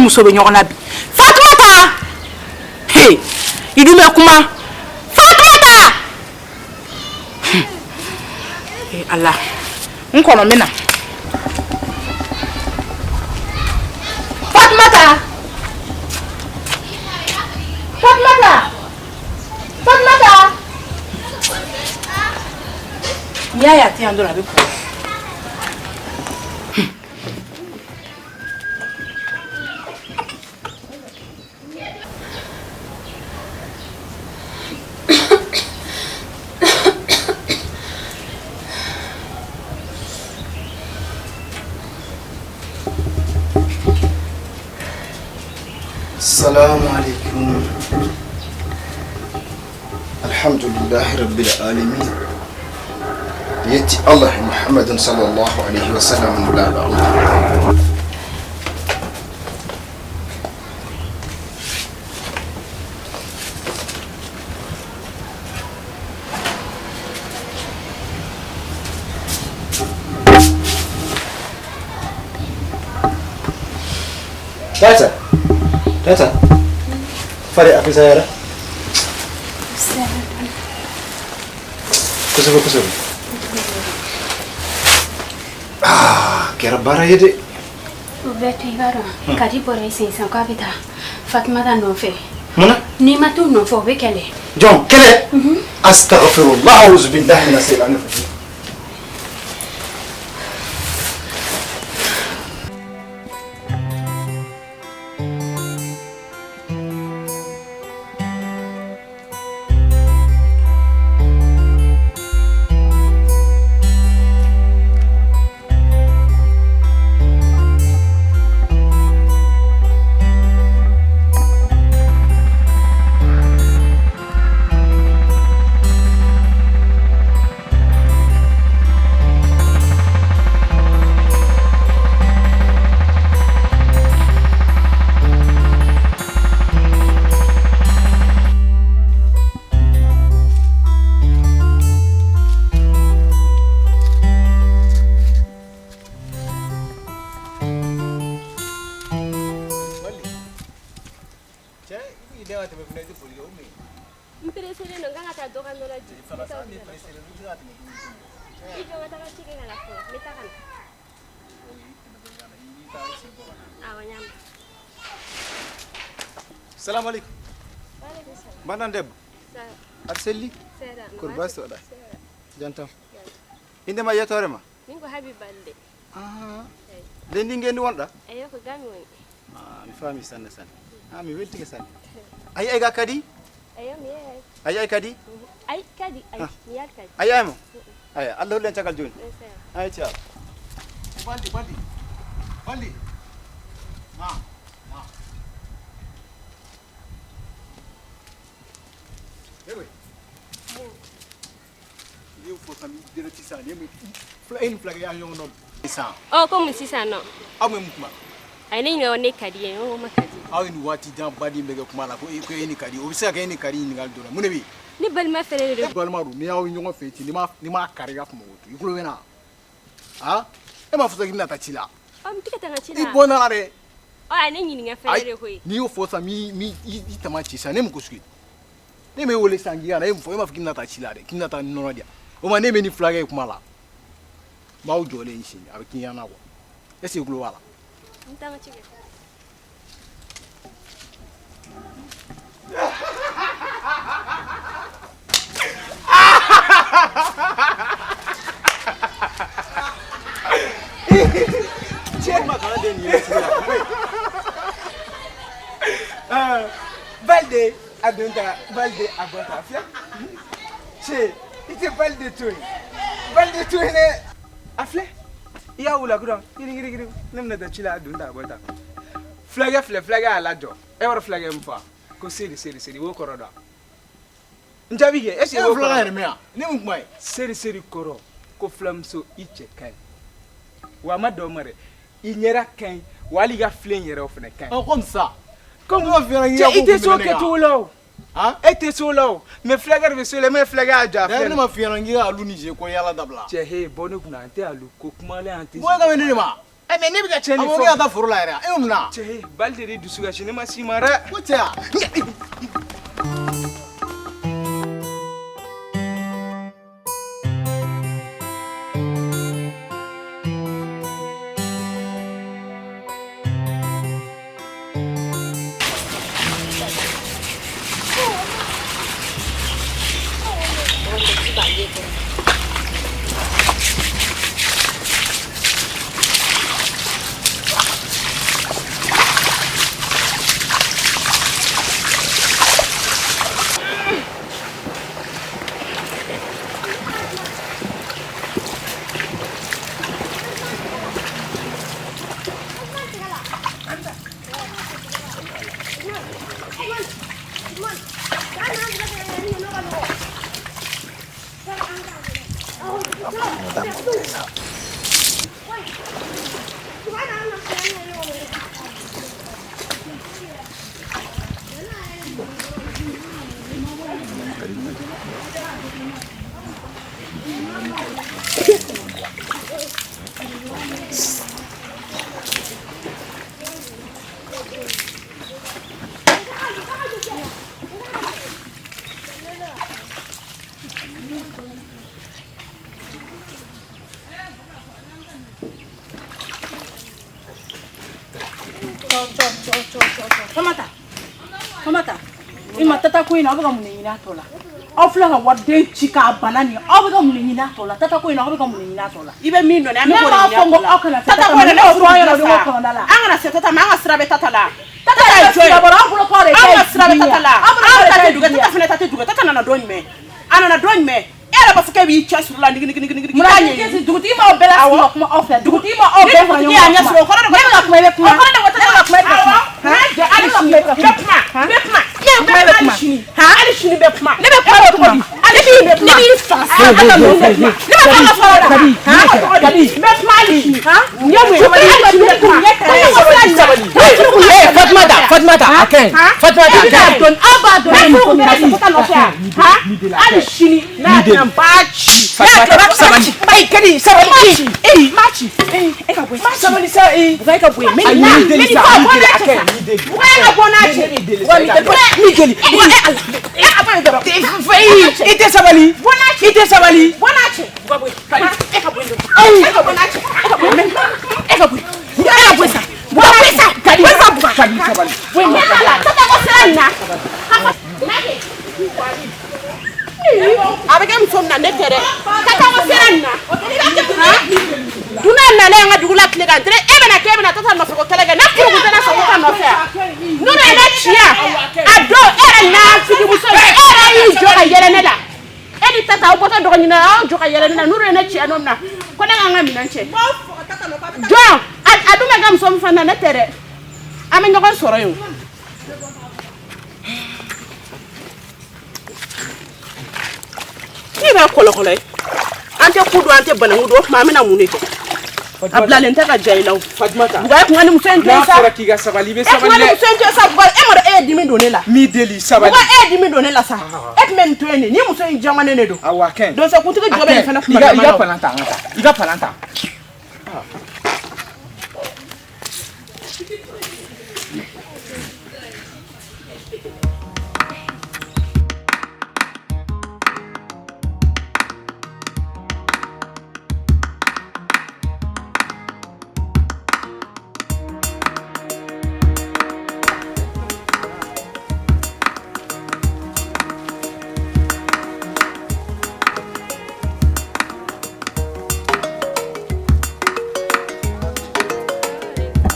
muso bɛ ɲɔgɔn na bi. Fatumata, he, i dun bɛ kuma. Fatumata, ee Ala, n kɔnɔ n bɛ na. Fatumata, Fatumata, Fatumata. N'i y'a ye a tɛ yan dɔrɔn a bɛ ko. Salamu alaikum. Alhamdulillahi rabbil alamin. Yetti Allah Muhammadin sallallahu alaihi wasallam nulaaɗo Allah. Tata, tata, fare a fisa yara? Kosɛbɛ kosɛbɛ. Aa, kɛra baara ye dɛ. O bɛɛ to i b'a dɔn Kadi bɔra yen sisan k'a bɛ taa Fatumata nɔfɛ. Mun na? N'i ma t'u nɔfɛ o bɛ kɛlɛ. Jɔn kɛlɛ? Astaghfirullah auzu billahi minash shaitani rajim. N pereselen don, n kan ka taa dɔ ka nɔnɔ di. I jɔ n ka taa ka ci kɛ ka na fɔlɔ, n bɛ taa ka na. Awɔ, n y'a mɛn. Salamu aleykum. Mbaɗɗon debbo? Aɗa selli? Kono basi waɗa jantam. Indema yettore ma? Min ko Habib Balde. Ley ndi ngenndi wonɗa? Eyo, ko gami woni. Mi faami sanne sanne. Ha mi weltike sanne. A yiyay ga kadi? Eyo, mi yeyay. A yiyay kadi? Ay kadi, ay mi yal kadi. A yiyaymo? Aya, Allah hollu en caggal joni. Ay ciao. Baldi, baldi. Baldi. Na. Na. Ewe. Ni fo sami direct sisan ni fila e ni fila kɛ y'a ɲɔgɔn dɔn sisan. Ɔ, ko mun sisan nɔ? Aw bɛ mun kuma? A ye ne ɲininka ne ka di ye, n ko ma ka di. Aw ye nin waati jan baden bɛɛ kɛ kuma la ko e ni ka di, o bɛ se ka kɛ e ni ka di ɲininkali dɔ la, mun de bɛ yen? Ne balima fɛnɛ de don. E balima don, n'i y'aw ɲɔgɔn fɛ ten, n'i m'a kari i ka kuma o to i tulo bɛ n na. Han, e m'a fɔ sisan k'i bɛna taa ci la. Ɔ, n tɛ ka taa n ka ci la. I bɔ n na dɛ. Ɔ, a ye ne ɲininka fɛnɛ de koyi. N'i y'o fɔ sisan, n b'i tama ci sisan, ne mun ko sugu ye? Ne m'e wele sisan k'i ka na, e mun fɔ? E m'a fɔ k'i bɛna taa ci la dɛ, k'i bɛna taa nɔnɔ di yan. O ma ne bɛ ni fulakɛ ye kuma la. N b'aw jɔlen sini, a bɛ k'i ɲɛna quoi. Est ce que i tulo b'a la? N taa n ka ci kɛ. Cɛ ma kana den nin ye Balde a don ta, Balde a bɔ ta filɛ. Cɛ, i tɛ Balde to yen, Balde to yen dɛ. A filɛ, i y'a wula kura kirikirikiri, ne bɛna taa ci la, a don ta a bɔ ta. Fulakɛ filɛ, fulakɛ y'a lajɔ. E b'a dɔn fulakɛ mun fɔ? Ko seri seri seri, i b'o kɔrɔ dɔn? N jaabi kɛ, est ce que i b'o kɔrɔ dɔn? Fulakɛ yɛrɛ mɛn yan, ne mun kuma ye? Seri seri kɔrɔ ko fulamuso i cɛ ka ɲi. Wa a ma dan o ma dɛ, i ɲɛda ka ɲi, wa hali i ka filen yɛrɛ o fana ka ɲi. Ɔ, comme ça. Comme N'o f'i ɲɛna k'i cɛ, ka i ko tɛ se o kun bɛ ne kan. kɛcogo la o. E tɛ se o la o, mais fulakɛ de bɛ se o la, mais fulakɛ y'a jɔ a filɛ. Ne ma f'i ɲɛna k'i ka alu ni ze ko yala dabila. Cɛ, he, bɔ ne kunna, an tɛ alu ko kuma la, an tɛ. Bɔ e ka bɛ ne de ma. Ɛ mais ne bɛ ka cɛ A nin ko k'e ka fɔ. taa foro la yɛrɛ, e y'o mun na? Cɛ, Balde de dusu kasi, ne ma s'i ma dɛ. Ko cɛ ya. Famata, Famata, i ma tata ko in na aw bɛ ka mun de ɲini a tɔ la? Aw filɛ ka wariden ci k'a bana nin, aw bɛ ka mun de ɲini a tɔ la? Tata ko in na aw bɛ ka mun de ɲini a tɔ la? I bɛ min dɔn an bɛ Ne k'o de m'a ɲini fɔ a n ko tɔ la. aw kana se Tata tata ko in na ma, ne ne furu furu yɔrɔ yɔrɔ sa. kɔnɔna la. An kana se tata ma, an ka sira bɛ tata la. Tata Tata ye ye jɔn ye? sira bɔra, aw bolo k'aw de An ta ye ka sira bɛ dugutigi tata ye. la. Aw bolo An k'aw de ta ta tɛ ye dugɛ, dugutigi tata ye. fana ta tɛ dugɛ. Tata nana don jumɛn? A nana don jumɛn? E yɛrɛ b'a fɔ k'e b'i cɛ siri la nigi nigi nigi nigi. Munna K'a ni ɲɛɲini. kesi dugutigi m'aw bɛɛ lasigi ka kuma aw fɛ, dugutigi ma aw Ni bɛɛ fara dugutigi ɲɔgɔn y'a kan ɲɛ kuma. sɔrɔ, o kɔrɔ de ko Ne bɛ ka kuma, i bɛ kuma. O kɔrɔ de ko Ne bɛ ka kuma, i bɛ ka kuma. Awɔ. Hali Ne bɛ ka sini, kuma, i bɛ ka n bɛ kuma. kuma, n bɛ kuma. Ne bɛ kuma, i bɛ Hali kuma. sini, hali sini n bɛ kuma. Ne bɛ kuma, i bɛ kuma. Hali sini n bɛ kuma. Ne b'i faga sa. Ala ka mun bɛ kuma. Ne bɛ kuma fɔlɔ la. Han? Kadi, n bɛ kuma hali sini. N ye mun ye? Hali sini n bɛ kuma. Eh, Fatumata, Fatumata, a ka ɲi. Fatumata, a ka ɲi. Aw b'a dɔn Ne ne furu muso kun min bɛ na. tata nɔfɛ yan. Hali sini n'a y'a kɛ n b'a ci. Fatumata, sabali. Ayi, Kadi, sabali. Ee, ma ci. E ka bɔ yen. Sabali sa, ee. Buga e ka bɔ yen. Ayi, n b'i deli sa, n b'i deli, a ka ɲi, n b'i deli. Buga e ka bɔ n'a cɛ. Ne b'i deli sa, i ka n b'i deli. Buga e ala. E a bɔ yen dɔrɔn. I tɛ sabali. Bɔ n'a cɛ. I tɛ sabali. Bɔ n'a cɛ. Buga bɔ yen. E ka bɔ yen dɔrɔn. E ka bɔ n'a cɛ. E ka bɔ yen. E ka bɔ yen. E ka bɔ yen sa. Buga bɔ yen sa. Kadi, Bɔ yen sa, Buga. Kadi, sabali. Bɔ yen. Tata ko sira nin na. A bɛ kɛ muso min na ne tɛ dɛ. Tata ko sira nin na. Dunan nalen an ka dugu la tile kan dɛrɛ, e bɛna k'e bɛna tata nɔfɛ ko kɛlɛ kɛ, ne furu kun tɛ ne fɛ tata nɔfɛ yan. Ninnu ye ne ci yan. A don e yɛrɛ nafigimuso e yɛrɛ y'i jɔ ka yɛlɛ ne la. E ni tata aw bɔtɔ dɔgɔ ɲini na, aw jɔ ka yɛlɛ ne la. Ninnu ye ne ci yan don min na, ko ne ka n ka minɛn cɛ. Jɔn a dun bɛ kɛ muso min fana na, ne tɛ dɛ. An bɛ ɲɔgɔn sɔrɔ yen o. Ne bɛ kɔlɔkɔlɔ ye. An tɛ ku dɔn, an tɛ bananku dɔn, o tuma an bɛna mun de kɛ? A bilalen tɛ ka ja i la o. Fatumata. Buga e kun ka nin muso in to N'a yen sa. fɔra k'i ka sabali, i bɛ E kun ka sabali nin dɛ. muso in to yen sa, Buga. E ma dɔn e ye dimi don ne la. N b'i deli, sabali. Buga e ye dimi don ne la sa. E tun bɛ nin to yen de, ni muso in jamanen de don. Awɔ, a ka ɲi. Donsokuntigi jɔ bɛ nin fana I kuma ka i dama ka na o. palan ta, an ka taa. I ka palan ta.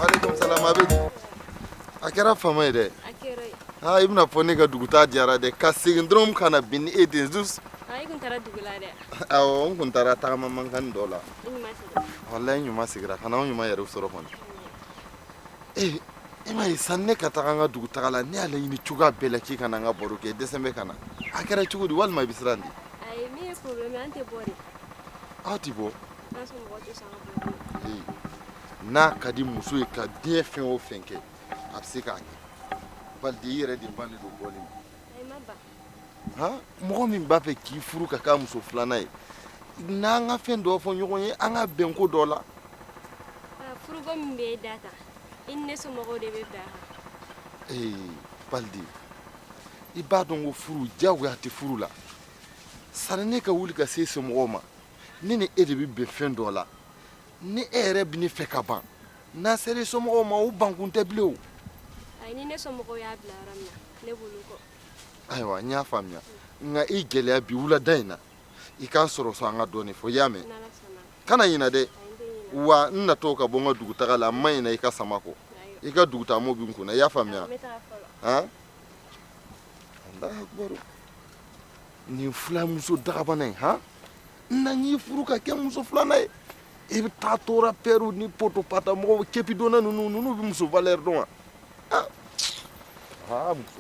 Aleykum salam, a bɛ di? A kɛra fama ye dɛ. A kɛra ye. Aa, i bɛna fɔ ne ka dugutaa diyara dɛ, ka segin dɔrɔn ka na bin ni e den juste. Ah, i kun taara dugu la dɛ. Awɔ, n kun taara tagama mankan dɔ la. I ɲuman seginna. Walayi, n ɲuman seginna ka na, anw ɲuman yɛrɛ sɔrɔ kɔni. Ee, e m'a ye sani ne ka taga n ka dugutaga la, ne y'a laɲini cogoya bɛɛ la k'i ka na n ka baro kɛ, dɛsɛ bɛ ka na. A kɛra cogo di, walima i bɛ siran de? Ayi, min ye problème ye, an tɛ bɔ de. Aw tɛ bɔ? An somɔgɔw tɛ sɔn an ka bɔ. Ee, n'a ka di muso ye ka diɲɛ fɛn o fɛn kɛ, a bɛ se k'a kɛ. Balide, i yɛrɛ de bannen don bɔli ma. Ayi, ma ban. Han, mɔgɔ min b'a fɛ k'i furu ka k'a muso filanan ye, n'an ka fɛn dɔ fɔ ɲɔgɔn ye, an ka bɛn ko dɔ la. Ah, Furuko min bɛ e da tan, i ni ne somɔgɔw de bɛ bɛn a kan. Ee Balde, i b'a dɔn ko furu diyagoya tɛ furu la. Sani ne ka wuli ka se somɔgɔw ma, ne ni e de bɛ bɛn fɛn dɔ la. Ni e yɛrɛ bɛ ne fɛ ka ban, n'an sera i somɔgɔw ma, o bankun tɛ bilen o. Ayi, ni ne somɔgɔw y'a bila yɔrɔ min na, ne b'olu kɔ. Ayiwa, n y'a faamuya. Nka i gɛlɛya bi wulada in na, i k'an sɔrɔ so an ka dɔɔnin fɔ, i y'a mɛn? N'Ala sɔnna. Kana ɲinɛ dɛ. Ayi, n tɛ ɲinɛ. Wa n natɔ ka bɔ n ka dugutaga la, n ma ɲinɛ i ka sama kɔ. Ayiwa. I ka dugutaamo bɛ n kunna, i y'a faamuya? N bɛ taga fɔlɔ. Han? Alahu akibaru. Nin filamuso dagabana in, han? Na n y'i furu ka kɛ muso filanan ye. I bɛ taa tora pɛriw ni poto pata mɔgɔw cɛpidonna ninnu, ninnu bɛ muso valeur dɔn wa? Ah! Ah, muso.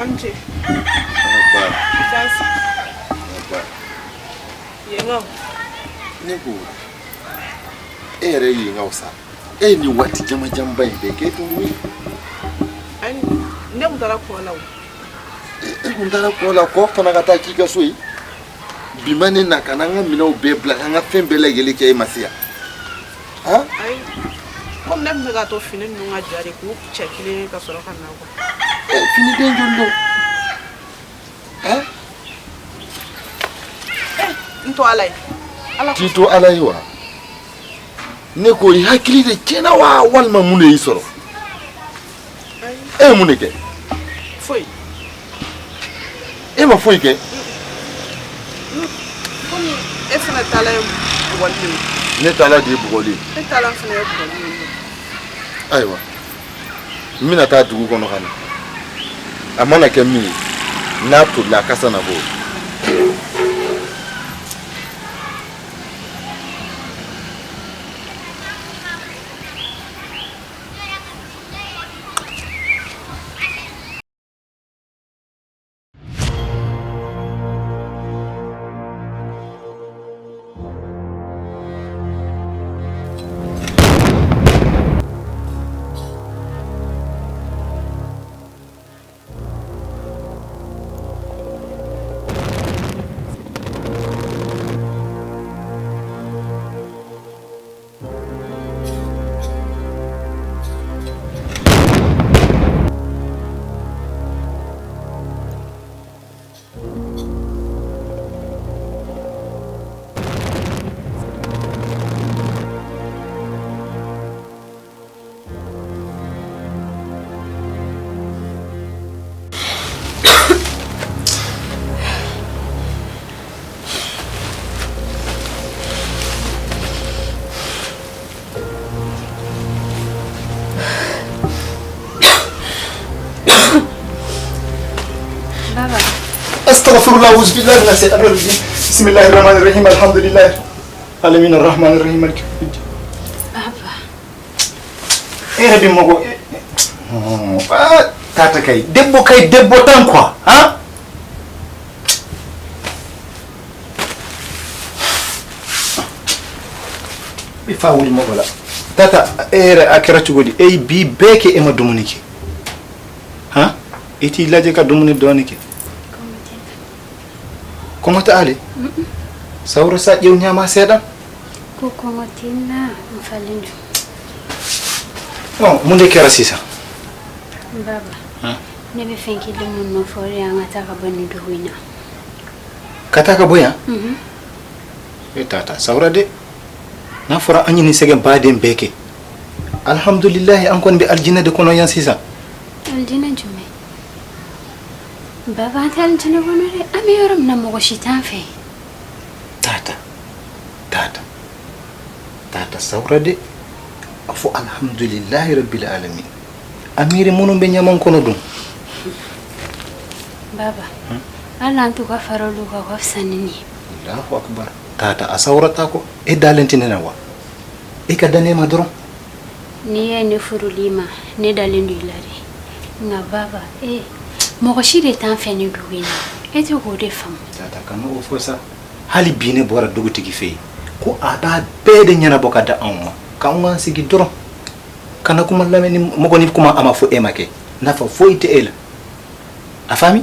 An ce. Ba, Dansi. ba. Yengaw. Ne ko e yɛrɛ ye yenkaw sa. E ye nin waati jamajanba in bɛɛ kɛ e tun wuli. Ayi, ne kun taara kɔ la o. E kun taara kɔ la, kɔ fana ka taa k'i ka so ye. Bi ma ne na ka na an ka minɛnw bɛɛ bila, k'an ka fɛn bɛɛ lajɛlen kɛ e ma se yan. Han? Ayi, komi ne tun bɛ k'a to fini ninnu ka ja de k'u cɛ kelen ye ka sɔrɔ ka na quoi. Fini den joli don? Han? N to Ala ye. Ala K'i to Ala ye wa? Ne ko i hakili de tiɲɛna wa walima mun de y'i sɔrɔ? E ye mun de kɛ? Foyi. E ma foyi kɛ? Komi e fana taala ye bugɔli de ye. Ne taala de ye bugɔli ye. E taala fana ye bugɔli ye. Ayiwa, n bɛna taa dugu kɔnɔ ka na. A mana kɛ min ye, n'a tolila a kasa na bɔ. Baba. استغفر الله اعوذ بالله من الشيطان الرجيم بسم الله الرحمن الرحيم الحمد لله العالمين الرحمن الرحيم مالك يوم الدين Baba. e yɛrɛ bɛ mɔgɔ tata kay debbo kay debbo tan quoi han ɓe fa wuli mɔgɔ la tata e yɛrɛ a kɛra cogo di e ye bi bɛɛ kɛ e ma dumuni kɛ han i t'i lajɛ ka dumuni dɔɔni kɛ kɔngɔ tɛ ale sawro sa ƴew ñaama seeɗan Ko kɔngɔ tɛ n na n falen don. bon mun de kɛra sisan Baba. Han? Ne bɛ fɛn kelen mun nɔfɛ o de y'an ka taa ka bɔ nin dugu in na. ka taa ka bɔ yan Mhm. e tata sawra de n'a fɔra an ye nin sɛgɛn baden bɛɛ kɛ alhamdulilahi an kɔni bɛ alijinɛ de kɔnɔ yan sisan Alijinɛ jumɛn? Baba an tɛ alijinɛ kɔnɔ dɛ. An bɛ yɔrɔ min na mɔgɔ si t'an fɛ. Tata tata tata sawra de a fɔ alhamdulilahi rabbil alamin A miiri minnu bɛ ɲaman kɔnɔ dun. Baba, hali an t'u ka fara olu kan, o ka fisa ni nin ye. Allahu akbar. Tata, a sawurata ko e dalen tɛ ne na wa? E ka da ne ma dɔrɔn. N'i ye ne furuli ma, ne dalen don i la de. Nka baba, e mɔgɔ si de t'an fɛ nin dugu in na, e tɛ k'o de faamu. Tata, kana o fɔ sa. Hali bi ne bɔra dugutigi fɛ yen ko a b'a bɛɛ de ɲɛnabɔ ka da anw ma, k'anw k'an sigi dɔrɔn, kana kuma lamɛn ni mɔgɔ ni kuma a ma fɔ e ma kɛ nafa foyi tɛ e la. A faami.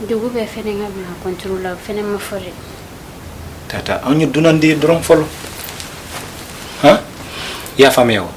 Dugu bɛɛ fɛnɛ ka bila kɔnturu la, o fɛnɛ ma fɔ dɛ. Tata, anw ye dunan de ye dɔrɔn fɔlɔ. Han, i y'a faamuya wa?